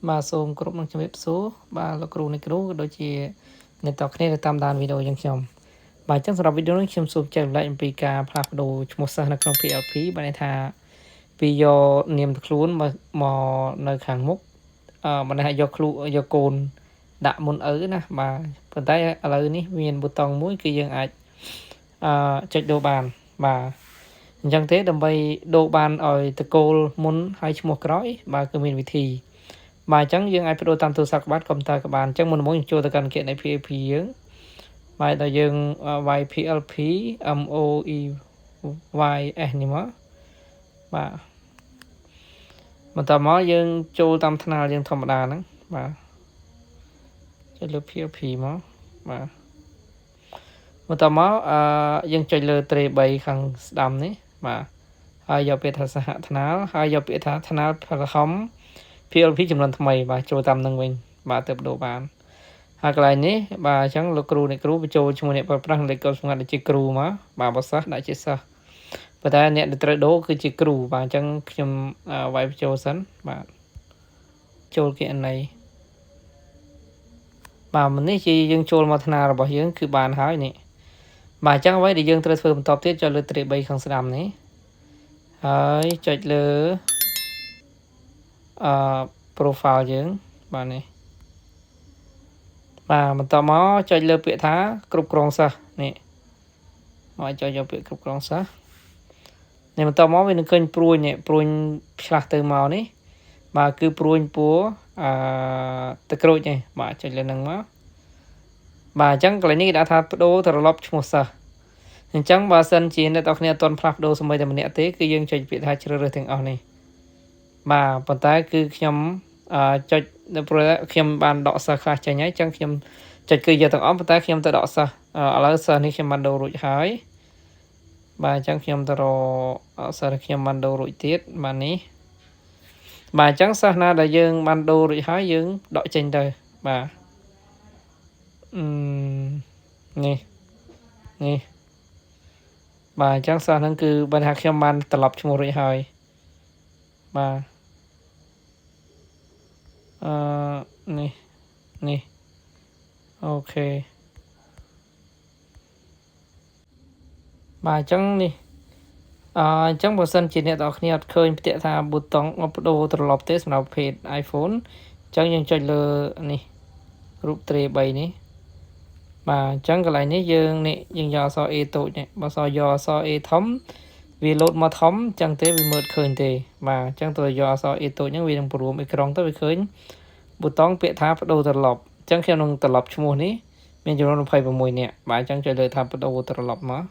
បាទសូមគោរពនឹងជំរាបសួរបាទលោកគ្រូអ្នកគ្រូក៏ដូចជាអ្នកតគ្នាដែលតាមដានវីដេអូយ៉ាងខ្ញុំបាទអញ្ចឹងសម្រាប់វីដេអូនេះខ្ញុំសូមចែករំលែកអំពីការផ្លាស់ប្ដូរឈ្មោះសិស្សនៅក្នុង PLP បានន័យថាពីយកនាមខ្លួនមកមកនៅខាងមុខអឺបានន័យថាយកខ្លួនយកកូនដាក់មុនឪណាបាទប៉ុន្តែឥឡូវនេះមានប៊ូតុងមួយគឺយើងអាចអឺចុចដូរបានបាទអញ្ចឹងទេដើម្បីដូរបានឲ្យតកូលមុនហើយឈ្មោះក្រោយបាទគឺមានវិធីបាទអញ្ចឹងយើងអាចបដូរតាមទូរស័ព្ទក្បាលកុំព្យូទ័រក៏បានអញ្ចឹងមុនដំបូងយើងចូលទៅកាន់គណនី PAP យើងបាទដល់យើងវាយ PLP M O E Y S នេះមកបាទបន្តមកយើងចូលតាមថ្នាលយើងធម្មតាហ្នឹងបាទចុចលើ PLP មកបាទបន្តមកអឺយើងចុចលើត្រេ3ខាងស្ដាំនេះបាទហើយយកពាក្យថាសហថ្នាលហើយយកពាក្យថាថ្នាលផលហំ PLP ចំនួនថ្មីបាទចូលតាមនឹងវិញបាទទៅបដូរបានហើយកន្លែងនេះបាទអញ្ចឹងលោកគ្រូអ្នកគ្រូបញ្ចូលឈ្មោះអ្នកប្រើប្រាស់លេខកូដសម្ងាត់ជាគ្រូមកបាទបើសិស្សដាក់ជាសិស្សប៉ុន្តែអ្នកដែលត្រូវដូរគឺជាគ្រូបាទអញ្ចឹងខ្ញុំវាយបញ្ចូលសិនបាទចូលគណនីបាទនេះជាយើងចូលមកថ្នាលរបស់យើងគឺបានហើយនេះបាទអញ្ចឹងអ្វីដែលយើងត្រូវធ្វើបន្តទៀតចុចលើត្រេ3ខាងស្ដាំនេះហើយចុចលើអឺ profile យើងបាទនេះបាទបន្តមកចុចលើពាក្យថាគ្រប់គ្រងសិស្សនេះមកចុចយកពាក្យគ្រប់គ្រងសិស្សនេះបន្តមកវានឹងឃើញព្រួញនេះព្រួញឆ្លាស់ទៅមកនេះបាទគឺព្រួញពួរអឺទឹកក្រូចនេះបាទចុចលើនឹងមកបាទអញ្ចឹងកន្លែងនេះគេដាក់ថាបដូរត្រឡប់ឈ្មោះសិស្សអញ្ចឹងបើសិនជាអ្នកនរគ្នាអត់ទាន់ផ្លាស់ប្ដូរសម្បីតែម្នាក់ទេគឺយើងចុចពាក្យថាជ្រើសរើសទាំងអស់នេះបាទប៉ុន្តែគឺខ្ញុំចុចនៅព្រោះខ្ញុំបានដកសិស្សខ្លះចេញហើយអញ្ចឹងខ្ញុំចុចគឺយកទាំងអស់ប៉ុន្តែខ្ញុំទៅដកសិស្សឥឡូវសិស្សនេះខ្ញុំបានដូររួចហើយបាទអញ្ចឹងខ្ញុំទៅរកសិស្សខ្ញុំបានដូររួចទៀតបាទនេះបាទអញ្ចឹងសិស្សណាដែលយើងបានដូររួចហើយយើងដកចេញទៅបាទអឺនេះនេះបាទអញ្ចឹងសិស្សហ្នឹងគឺបើថាខ្ញុំបានត្រឡប់ឈ្មោះរួចហើយបាទអឺនេះនេះអូខេបាទអញ្ចឹងនេះអឺអញ្ចឹងបើសិនជាអ្នកទាំងអស់គ្នាអត់ឃើញផ្ទះថាប៊ូតុងបដូរត្រឡប់ទេសម្រាប់ប្រភេទ iPhone អញ្ចឹងយើងចុចលើនេះរូបត្រេ3នេះបាទអញ្ចឹងកន្លែងនេះយើងនេះយើងយកអក្សរ A តូចនេះបើអក្សរយកអក្សរ A ធំវាលោតមកធំអញ្ចឹងទេវាមើលឃើញទេបាទអញ្ចឹងទៅយកអក្សរ A តូចហ្នឹងវានឹងព្រមអេក្រង់ទៅវាឃើញប៊ូតុងពាក្យថាបដូរត្រឡប់អញ្ចឹងខ្ញុំនឹងត្រឡប់ឈ្មោះនេះមានចំនួន26នាក់បាទអញ្ចឹងចុចលើថាបដូរត្រឡប់មក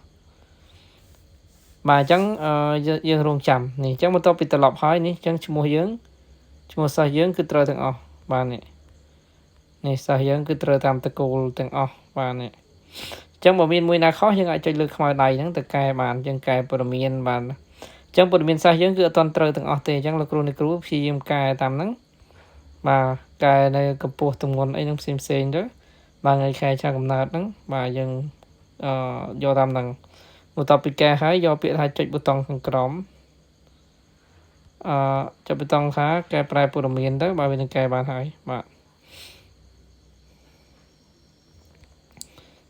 បាទអញ្ចឹងយើងរងចាំនេះអញ្ចឹងបន្ទាប់ពីត្រឡប់ហើយនេះអញ្ចឹងឈ្មោះយើងឈ្មោះសិស្សយើងគឺត្រូវទាំងអស់បាទនេះនេះសិស្សយើងគឺត្រូវតាមតកូលទាំងអស់បាទនេះអញ្ចឹងបើមានមួយណាខុសយើងអាចចុចលើខ្មៅដៃហ្នឹងទៅកែបានយើងកែព័ត៌មានបានអញ្ចឹងព័ត៌មានសិស្សយើងគឺអត់ទាន់ត្រូវទាំងអស់ទេអញ្ចឹងលោកគ្រូអ្នកគ្រូព្យាយាមកែតាមហ្នឹងបាទកែនៅកម្ពស់ទម្ងន់អីហ្នឹងផ្សេងផ្សេងទៅបាទថ្ងៃខែឆ្នាំកំណើតហ្នឹងបាទយើងអឺយកតាមហ្នឹងបន្ទាប់ពីកែហើយយកពាក្យថាចុចប៊ូតុងខាងក្រោមអឺចុចប៊ូតុងថាកែប្រែព័ត៌មានទៅបាទវានឹងកែបានហើយបាទ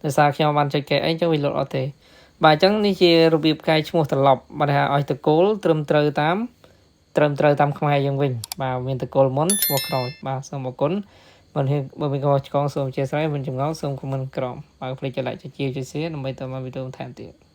ដោយសារខ្ញុំបានចុចកែអីចឹងវាលោតអត់ទេបាទអញ្ចឹងនេះជារបៀបកែឈ្មោះត្រឡប់បាទថាឲ្យតកូលត្រឹមត្រូវតាមត្រឹមត្រូវតាមខ្មែរយើងវិញបាទមានតកូលមុនឈ្មោះក្រោយបាទសូមអរគុណបើមានបើមានកំហុសឆ្គងសូមអធិស្ឋានមិនចម្ងល់សូមខមមិនក្រោមបាទភ្លេចចុច like ចុចជាចុច share ដើម្បីតាមវីដេអូបន្ថែមទៀត។